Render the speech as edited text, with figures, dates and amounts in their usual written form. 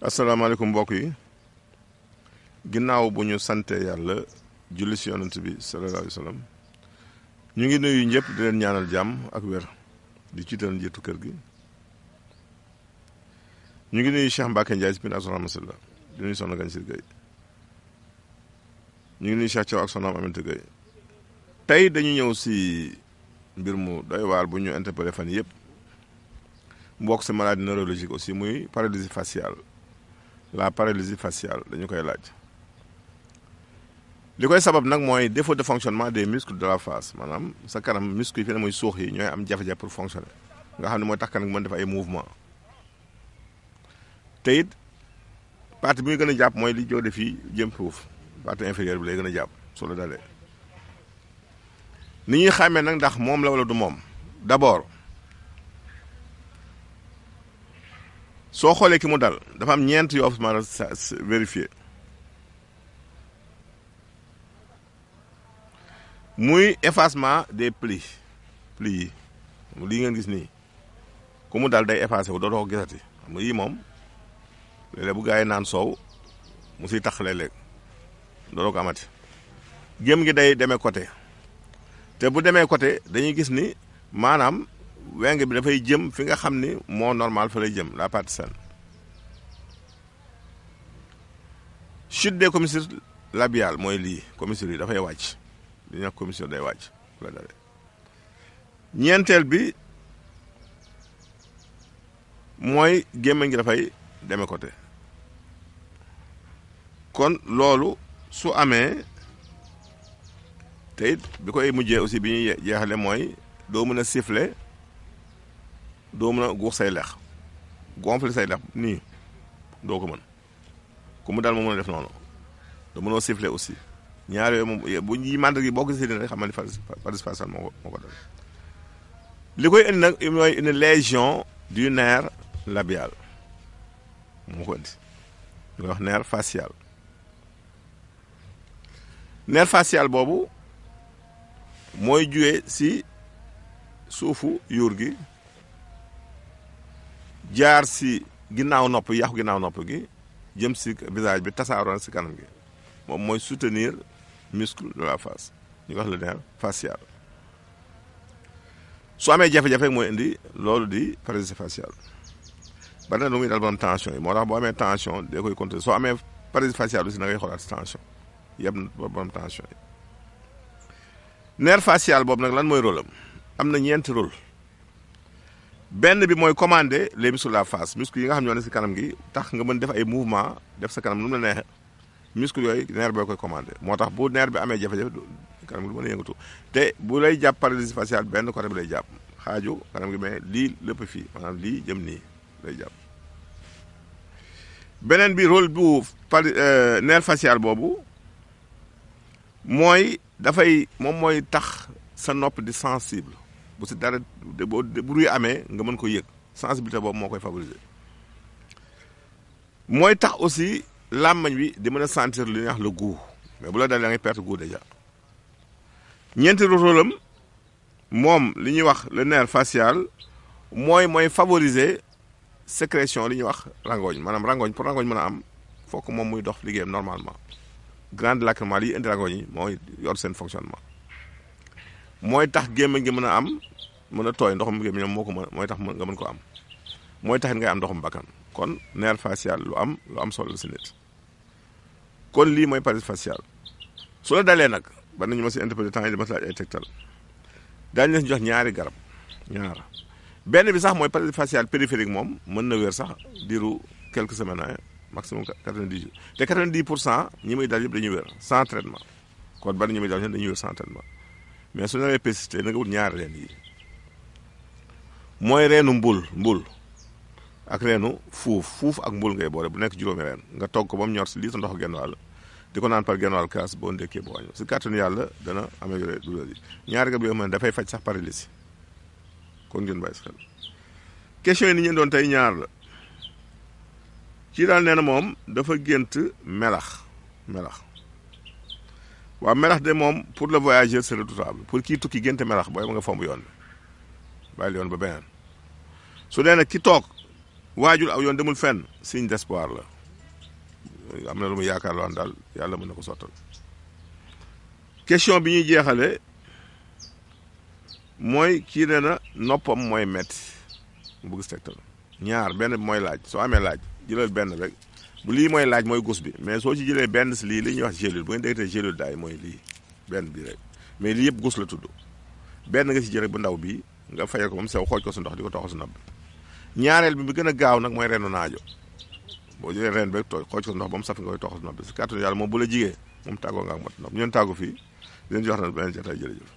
asalaamaaleykum mbokk yi ginnaaw bu ñu sante yàlla julli si yonent bi sallallahu alayhi wa sallam ñu ngi nuyu ñëpp di leen ñaanal jàmm ak wér di ciital njiitu kër gi ñu ngi nuyu Cheikh Mbacke Ndiaye si biir ak soxna Masalla di nuyu soxna Gagne Sir Gueye ñu ngi nuyu Cheikh Thiaw ak soxna Aminata Gueye tey dañu ñëw si mbir mu doy waar bu ñu interpellé fan yëpp mbokk si maladie neurologique aussi muy paralysie faciale la paralysie faciale dañu koy laaj li koy sabab nag mooy défaut de fonctionnement des muscles de la face maanaam sa kanam muscle yi fi ne muy suux yi ñooy am jafe-jafe pour fonctionner nga xam ne mooy tax kanam mën def ay mouvement te it partie bi muy gën a jàpp mooy li jóode fii jëm suuf partie inférieure bi lay gën a jàpp soo la dalee ni ñuy xàmmee nag ndax moom la wala du moom d'abord soo xoolee ki mu dal dafa am ñeent yoo mën a vérifier muy effacement des plis yi lii ngeen gis nii ku mu dal day effacé wu dootoo ko gisati xam nga yii moom léeg-léeg bu gaa yi naan soow mu siy tax léeg-léeg dootoo ko amati gém gi day demee côté te bu demee côté dañuy gis ni maanaam weng bi dafay jëm fi nga xam ni moo normal fa lay jëm la partie saine chute des commissures labiales mooy lii commissures yi dafay wàcc li ñuy wax commissure day wàcc la dale ñeenteel bi mooy gémmiñ gi dafay demee côté kon loolu su amee te it bi koy mujjee aussi bi ñuy jeexale mooy doo mën a siffler doo mën a guux say lex gonfler say lex nii doo ko mën ku mu daal moo mën a def noonu doo mënoo siffler aussi ñaar yooyu moom bu ñuy màndarga yi boo ko gisee nii rek xam ne paralysie faciale moo ko dal li koy indi nag mooy une lésion du nerf labial moo ko indi ñu koy wax nerf facial nerf facial boobu mooy jugee si suufu yuur gi jaar si ginnaaw nopp yaxu ginnaaw nopp gi jëm si visage bi tasaaroo si kanam gi moom mooy soutenir muscle de la face ñu wax le nerf facial su amee jafe-jafe mooy indi loolu di paralysie faciale bari na lu muy dal borom tension yi moo tax boo amee tension dee koy contrôler soo amee paralysie faciale aussi na ngay xoolaat tension yëpp na borom tension yi nerf facial boobu nag lan mooy rôle am na ñeenti rôle benn bi mooy commander les muscles de la face muscles yi nga xam ñoo ne si kanam gi tax nga mën def ay mouvement def sa kanam nu mu la neexee muscles yooyu nerf boo koy commander moo tax bu nerf bi amee jafe-jafe kanam gi du mën a yëngatu te bu lay jàpp paralysie faciale benn côté bi lay jàpp xaaju kanam gi mais lii lépp fii maanaam lii jëm nii lay jàpp beneen bi rôle bu nerf facial boobu mooy dafay moom mooy tax sa nopp di sensible bu si dara bu bruit amee nga mën ko yëg sensibilité boobu moo koy favoriser mooy tax aussi làmmañ bi di mën a sentir li ñuy wax le goût mais bu la dalee da ngay perte goût déjà ñeenti rôle am moom li ñuy wax le nerf facial mooy favoriser sécrétion li ñuy wax rangoñ maanaam rangoñ pour rangoñ mën a am fokk moom muy dox liggéeyam normalement glande lacrymale yi indi rangoñ yi mooy yor seen fonctionnement mooy tax gémmiñ gi mën a am mën a tooy ndoxum gémmiñ moo ko mën mooy tax nga mën ko am mooy tax ngay am ndoxum bakkan kon nerf facial lu am solo la si nit kon lii mooy paralysie faciale su la dalee nag ba nañu ma si interpellé temps yi dama si laaj ay tegtal daañu leen jox ñaari garab ñaar benn bi sax mooy paralysie faciale périphérique moom mën na wér sax diiru quelques semaines maximum 90 jours te 90% ñi muy dal yëpp dañuy wér sans traitement kon bari ñi muy dal dañuy wér sans traitement mais su nawee persisté na nga wut ñaari reen yi mooy reenu mbul ak reenu fuuf ak mbul ngay boole bu nekk juróomi reen nga togg ko ba mu ñor si lii sa ndox genn wàll di ko naan par genn wàll kaas boo ndekkee boo wàññi si kàttanu yàlla dana amélioré douleur yi ñaari garab yoo xam ne dafay faj sax paralysie kon ngeen bàyyi si xel question yi ni ñu doon tey ñaar la ci daal nee na moom dafa gént melax waaw melax de moom pour le voyageur c'est redoutable pour kii tukki génte melax booy ba nga fomb yoon bi bàyyi yoon ba beneen su dee nag ki toog waajul aw yoon demul fenn signe d'espoir la am na lu mu yaakaar loon daal yàlla mën na ko sottal. question bi ñuy jeexale mooy kii nee na noppam mooy metti mu bëgg tegtal ñaar benn bi mooy laaj soo amee laaj jëlal benn rek bu lii mooy laaj mooy gus bi mais soo ci jëlee benn si lii li ñuy wax gélule bu ngeen déggee gélule daay mooy lii benn bi rek mais lii yëpp gus la tudd benn nga si jël rek bu ndaw bi nga fayal ko moom sew xooj ko su ndox di ko toxal su nopp bi ñaareel bi gën a gaaw nag mooy reenu naajo boo jëlee reen rek xooj ko su ndox ba mu saf nga koy toxal su nopp bi si kàttanu yàlla moom bu la jigee moom tàggoo nga ak mat nopp ñeen tàggu fii di leen jox na beneen jotaay jërëjëf